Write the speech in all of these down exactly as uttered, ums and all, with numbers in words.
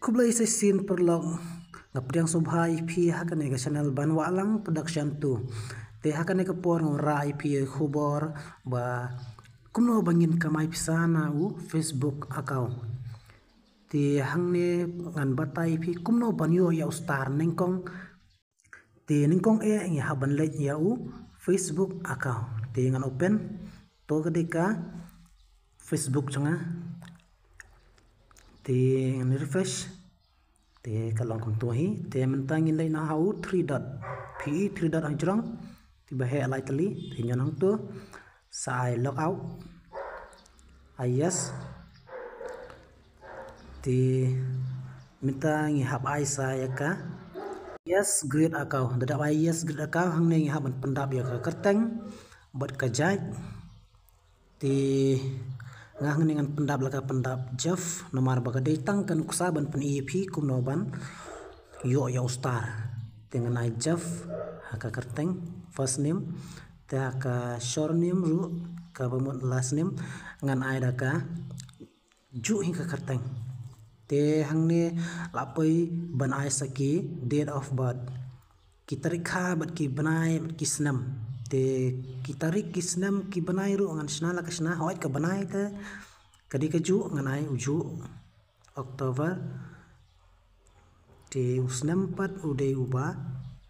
Khublei sa shisien paralok, nga pdiang sngewbha ïa phi ha kane ka channel Ban Wahlang Production two. Te ha kane ka por nga wanrah ïa phi ïa ka khubor ba kumno ba ngin kamai pisa na u Facebook account. Te hangne ngan batai ïa phi kumno ban ïoh ïa u star nyngkong. Te nyngkong eh ngi hap ban leit ïa u Facebook account. Te ngan open. To ka dei ka Facebook jong nga. Te ngan refresh. Te ka long kumto hi. Te mynta ngin leit noh ha u three dot. Phi i three dot hajrong. Te ba heh lai tylli. Te ngin ïa noh to. Sa ai log out. Ai yes. Te mynta ngi hap ai sa ïa ka yes create account. Da dep ai yes create account hangne ngi hap ban pyndap ïa ka kyrteng bad ka jait. Te nga hangne ngan pyndap la ka pyndap Jeff namar ba ka dei tang ka nuksa ban pyni ïa phi kumno ban ïoh ïa u star. Te ngan ai Jeff ha ka kyrteng first name. Te ha ka surname ruh kaba mut last name ngan ai da ka juh hi ka kyrteng. Te hangne la poi ban ai sa ki date of birth. Ki tarik kha bad ki bnai bad ki snem. Te ki tarik ki snem ki bnai ruh ngan shna la ka shna, hooid ka bnai te ka dei ka juh ngan ai u juh October. Te u snem pat u dei uba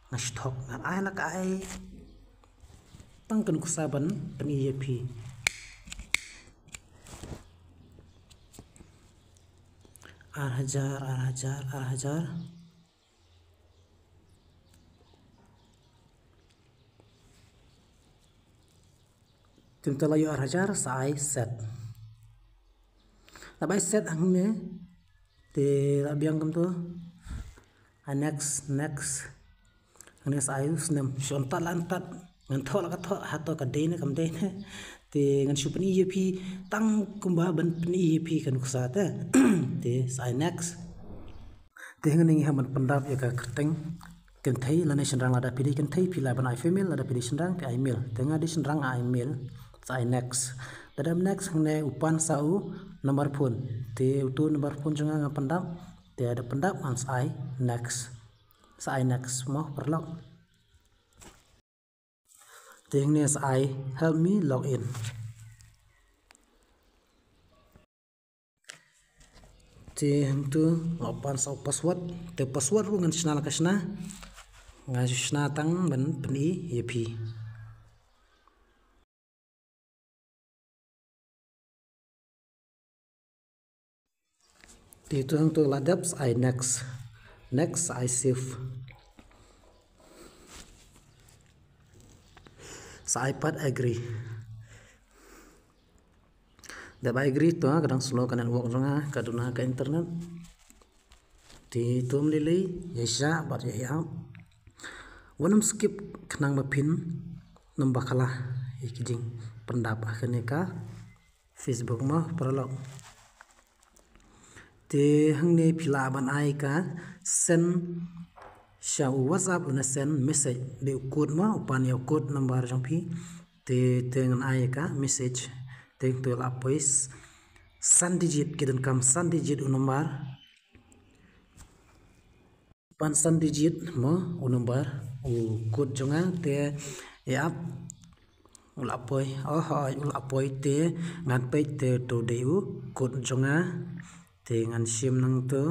nga sthok ngan ai la ka ai. Tang ka nuksa ban pyni ïa phi. Ar hajar, ar hajar, ar hajar. Te mynta la ïoh ar hajar sa ai set. Dep ai set hangne. Te la biang kumto. Ai next, next. Hangne sa ai u snem. Shu ntad la ntad. Ngan thoh la ka thoh hato ka dei ne kam dei ne. Te ngan shu pyni ïa phi tang kumba ban pyni ïa phi ka nuksa te. Te sa ai next. Te hangne ngi hap ban pyndap ïa ka kyrteng kynthei lane shynrang, lada phi dei kynthei phi lah ban ai female, lada phi dei shynrang phi ai male. Te nga dei shynrang nga ai male. Sa ai next. Da dep next hangne u pan sa u number phone. Te uto number phone jong nga nga pyndap. Te da pyndap ngan sa ai next. Sa ai next mo paralok. Te hangne sa ai help me log in. Te hangto nga pan sa u password. Te password ruh ngan shna la ka shna. Nga shna tang ban pyni ïa phi. Te to hangto la dep sa ai next. Next sa ai save. Sa ai pat agree. Dep ai agree to ka dang slow ka network jong nga, ka duna ka internet. Te to ym lei lei ïa shah bad ïa ïap. Wat nym skip khnang ba phin nym bakla ïa ki jingpyndap ha kane ka Facebook mo paralok. Te hangne phi lah ban ai ka send sha u WhatsApp lane send message, dei u code mo, u pan ïa u code number jong phi. Te te ngan ai ka message. Te to la poi san digit, ki donkam san digit u number. Pan san digit mo u number u code jong nga. Te ïa ap u la poi, oh hooid u la poi. Te ngan peit te to dei u code jong nga. Te ngan shim nangto.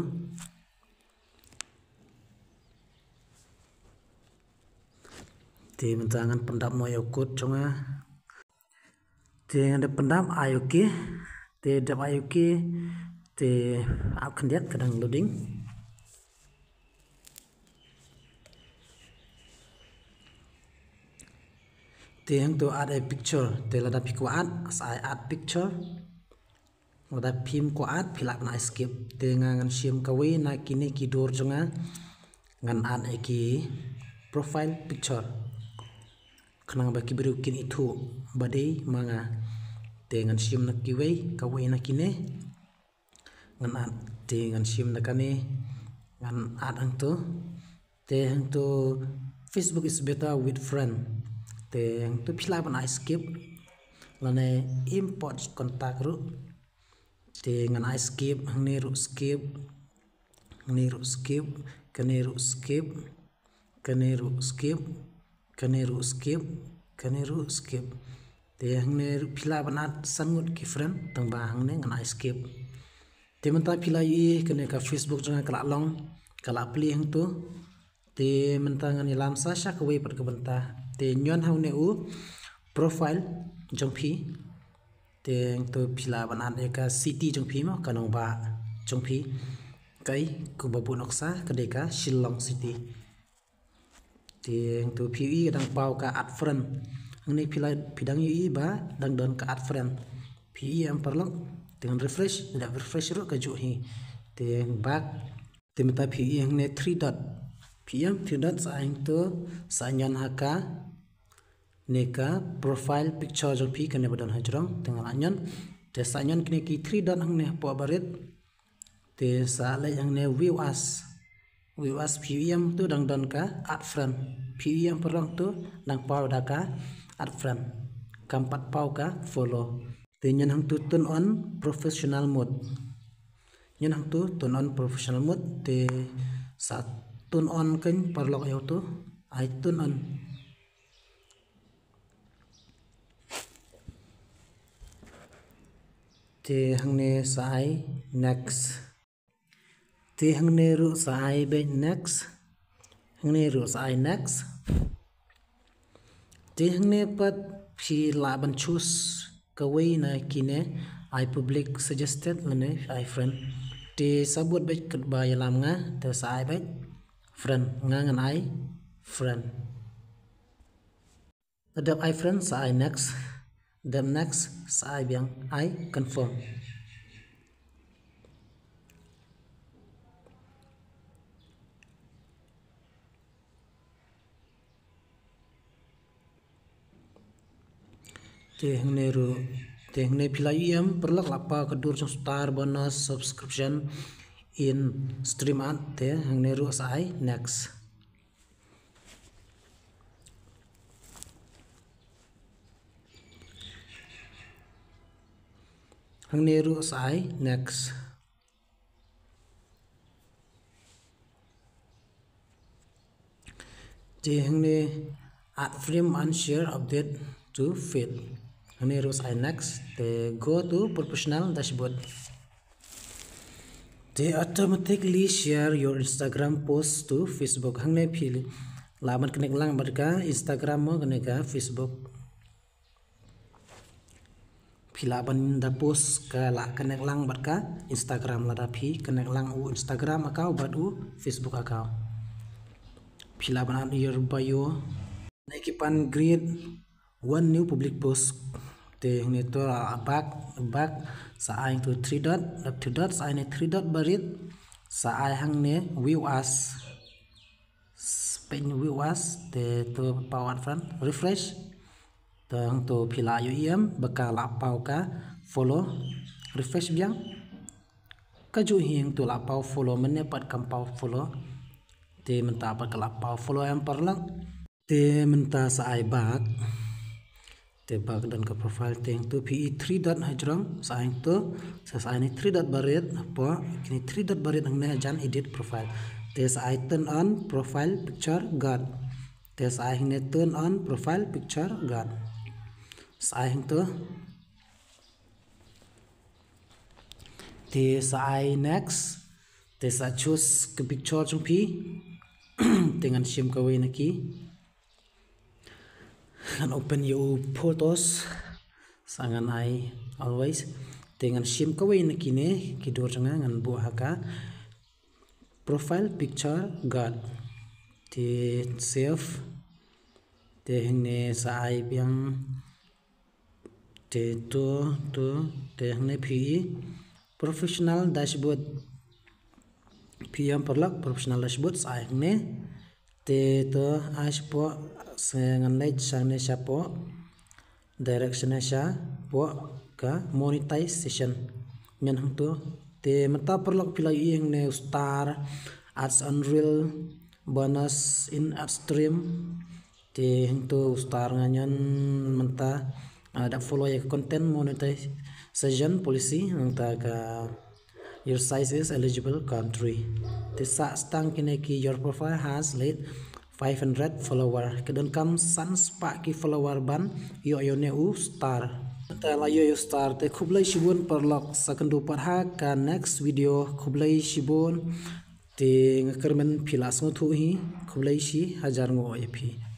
Te mynta ngan pyndap mo ïa u code jong nga. Te nga dep pyndap, ai okay. Te dep ai okay. Te ap khyndiat, ka dang loading. Te hangto add a picture. Te lada phi kwah add sa ai add picture. Lada phim kwah add phi lah ban ai skip. Te nga ngan shim kawei na kine ki dur jong nga, ngan add ïa ki profile picture. Khnang ba ki briew kin ithuh ba dei ma nga. Te ngan shim na kiwei, kawei na kine. Ngan add, te ngan shim na kane, ngan add hangto. Te hangto Facebook is better with friend. Te hangto phi lah ban ai skip lane import contact ruh. Te ngan ai skip, hangne ruh skip. Kane ruh skip, kane ruh skip, kane ruh skip, kane ruh skip, kane ruh skip. Te hangne ruh phi lah ban add san ngut ki friend, tang ba hangne ngan ai skip. Te mynta phi lah ïohi kane ka Facebook jong nga ka lah long, ka lah plie hangto. Te mynta ngan ïalam sa sha kawei pat ka bynta. Te ñion hangne u profile jong phi. Te hangto phi lah ban add ïa ka city jong phi mo, ka nongbah jong phi. Kaei kaba buh nuksa ka dei ka Shillong City. Te hangto phi ïohi ka dang paw ka add friend. Hangne phi lah, phi dang ïohi ba dang don ka add friend. Phi ïohi em paralok? Te ngan refresh, da refresh ruh ka juh hi. Te back. Te mynta phi ïohi hangne three dot. Phi ïohi em three dot, sa ai hangto, sa ñion ha kane ka profile picture jong phi kane ba don hajrong, te nga lah ñion. Te sa ñion kine ki three dot hangne hapoh barit. Te sa leit hangne view as. View as phi ïohi em to dang don ka add friend. Phi ïohi em paralok to dang paw da ka add friend. Kam pat paw ka follow. Te ñion hangto turn on professional mode. Ñion hangto turn on professional mode, te sa turn on kein paralok ïa uto, ai turn on. Te hangne sa ai next. Te hangne ruh sa ai beit next. Hangne ruh sa ai next. Te hangne pat phi lah ban choose kawei na kine, ai public, suggested lane ai friend. Te sa bud beit katba ïalam nga, te sa ai beit friend, nga ngan ai friend. Dep ai friend sa ai next. Dep next sa ai biang ai confirm. Te hangne ruh, te hangne phi lah ïohi em paralok, la paw ka dur jong star, bonus, subscription, in, stream ad, te hangne ruh sa ai next. Hangne ruh sa ai next. Te hangne add friend and share update to feed. Hangne ruh sa ai next. Te go to professional dashboard. Te automatically share your Instagram post to Facebook. Hangne phi lah ban connect lang bad ka Instagram mo kane ka Facebook. Phi lah ban da post ka lah connect lang bad ka Instagram, lada phi connect lang u Instagram account bad u Facebook account. Phi lah ban add your bio. Hangne ki pan create one new public post. Te hangne to, ah, back, back, sa ai hangto three dot, dep three dot, sa ai ne three dot barit, sa ai hangne view as. Pynwit was te to paw add friend, refresh. Te hangto phi lah ïohi em ba ka lah paw ka follow. Refresh biang. Ka juh hi hangto lah paw follow, mynne pat kam paw follow. Te mynta pat ka lah paw follow em paralok. Te mynta sa ai back. Te back don ka profile, te hangto phi i three dot hajrong, sa ai hangto, sa, sa ai ne three dot barit, hapoh kine three dot barit hangne hajan edit profile. Te sa ai turn on profile picture guard. Te sa ai hangne turn on profile picture guard. Sa ai hangto. Te sa ai next. Te sa choose ka picture jong phi. Te ngan shim kawei na ki. Ngan open ïa u photos. Sa ngan ai always. Te ngan shim kawei na kine ki dur jong nga, ngan buh ha ka profile picture guard. Te save. Te hangne sa ai biang. Te to, to, te hangne phi i professional dashboard. Phi i em paralok professional dashboard sa ai hangne. Te to ai shapoh, sa ngan leit shangne shapoh. Direct shangne shapoh ka monetization. Ngan hangto. Te mynta paralok phi lah i hangne star, ads on reel, bonus in ad stream. Te hangto u star nga ñion mynta, ah, da follow ïa ka content monetization policy, nangta ka Your size is eligible country. Te sa stang kine ki your profile has led five hundred follower. Ka donkam san spah ki follower ban ïoh ïa une u star. Te la ïoh ïa u star te khublei shibun paralok, sa kynduh pat ha ka next video. Khublei shibun. Te nga kyrmen phi la sngewthuh hi. Khublei shi hajar nguh ïa phi.